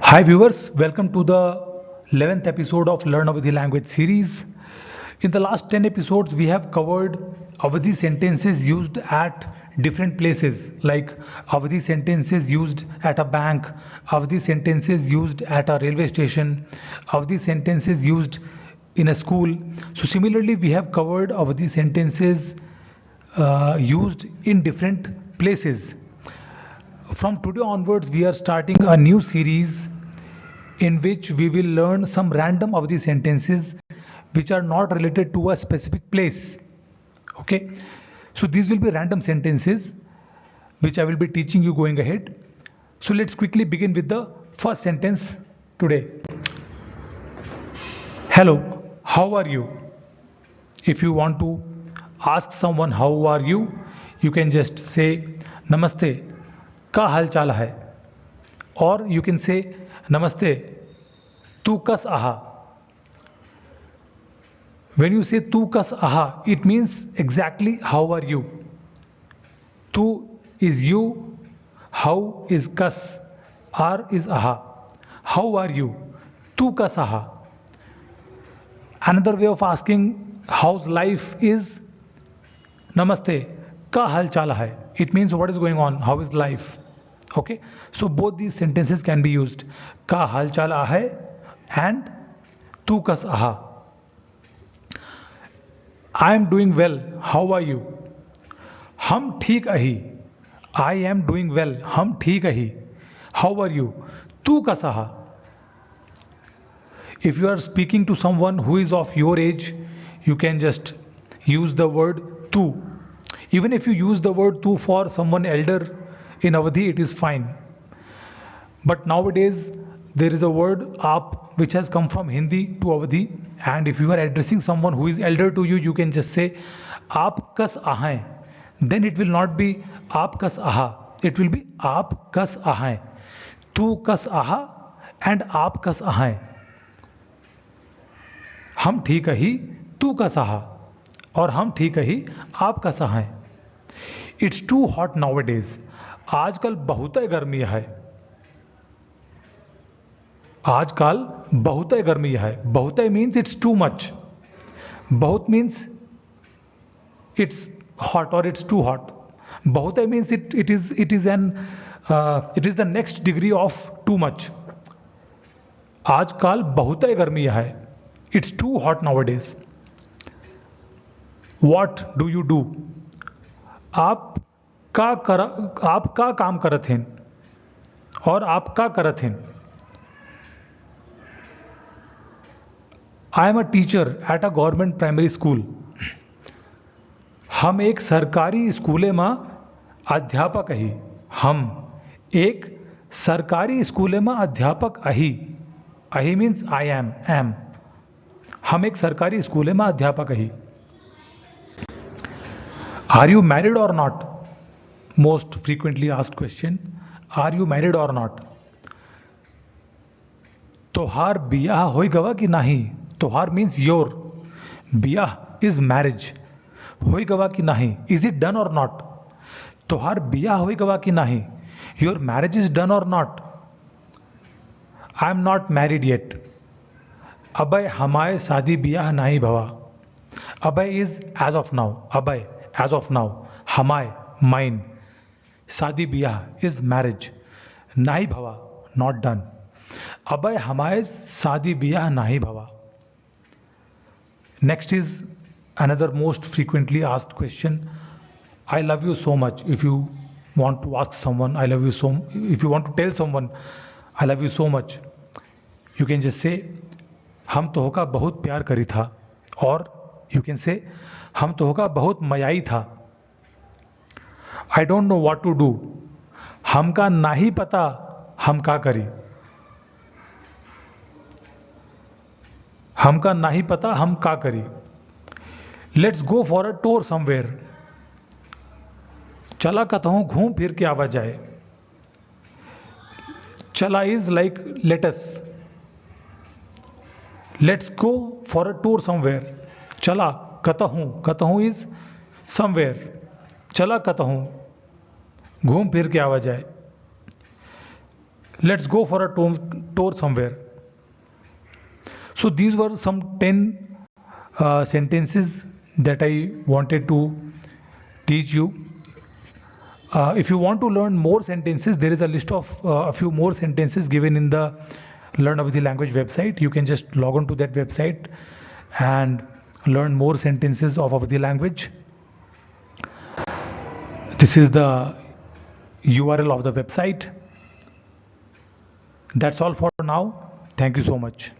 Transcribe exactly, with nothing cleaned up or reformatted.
Hi viewers, welcome to the eleventh episode of Learn Awadhi Language series. In the last ten episodes, we have covered Awadhi sentences used at different places, like Awadhi sentences used at a bank, Awadhi sentences used at a railway station, Awadhi sentences used in a school. So similarly, we have covered Awadhi sentences uh, used in different places. From today onwards, we are starting a new series in which we will learn some random Awadhi sentences which are not related to a specific place. Okay, so these will be random sentences which I will be teaching you going ahead. So let's quickly begin with the first sentence today. Hello, how are you? If you want to ask someone how are you, you can just say Namaste, का हाल चाल है? Or you can say Namaste, तू कस आहा? When you say तू कस आहा, it means exactly how are you. तू is you, how is कस, आर is आहा. How are you? तू कस आहा? Another way of asking how's life is Namaste, का हाल चाल है? It means what is going on, how is life? Okay, so both these sentences can be used. का हाल चाल आहे and तू कस आहा. I am doing well, how are you? हम ठीक अही. I am doing well, हम ठीक अही. How are you? तू कस आहा? If you are speaking to someone who is of your age, you can just use the word तू. Even if you use the word तू for someone elder in Awadhi, it is fine. But nowadays, there is a word आप which has come from Hindi to Awadhi, and if you are addressing someone who is elder to you, you can just say आप कस आहाय. Then it will not be आप कस आहा, it will be आप कस आहाय. तू कस आहा and आप कस आहाय. हम ठीक अही, तू कस आहा, और हम ठीक अही, आप कस आहाय. It's too hot nowadays. आजकल बहुतै गर्मी है. आजकल बहुतै गर्मी है. बहुतै means it's too much. बहुत means it's hot or it's too hot. बहुतै means it, it is, it is an, uh, it is the next degree of too much. आजकल बहुतै गर्मी है. It's too hot nowadays. What do you do? आप का कर, आप का काम करत हैं? और आप का करत हैं? I am a teacher at a government primary school. हम एक सरकारी स्कूले मा अध्यापक अही. हम एक सरकारी स्कूले मा अध्यापक अही. अही means I am, am. हम एक सरकारी स्कूले मा अध्यापक अही. Are you married or not? Most frequently asked question. Are you married or not? तोहार बियाह होई गवा कि नाही? तोहार means your, बियाह is marriage. होई गवा कि नाही? Is it done or not? तोहार बियाह होई गवा कि नाही? Your marriage is done or not? I am not married yet. अबे हमाय शादी बियाह नाही भवा. अबे is as of now. अबे, as of now. हमाय, mine. शादी बियाह is marriage. नाही भवा, not done. अबे हमाय शादी बियाह नाही भवा. Next is another most frequently asked question. I love you so much. If you want to ask someone, I love you so, if you want to tell someone, I love you so much, you can just say, हम तोहका बहुत प्यार करी था. Or you can say, हम तोहका बहुत मयाई था. I don't know what to do. हमका नाही पता हम का करी. हमका नाही पता हम का करी. Let's go for a tour somewhere. चला कतहूँ घूम फिर के आवा जाए. चला is like let us. Let's go for a tour somewhere. चला कतहूँ, कतहूँ is somewhere. चला कतहूँ घूम फिर के आवा जाए. Let's go for a tour, tour somewhere. So these were some ten uh, sentences that I wanted to teach you. Uh, if you want to learn more sentences, there is a list of uh, a few more sentences given in the Learn Awadhi Language website. You can just log on to that website and learn more sentences of Awadhi language. This is the U R L of the website. That's all for now. Thank you so much.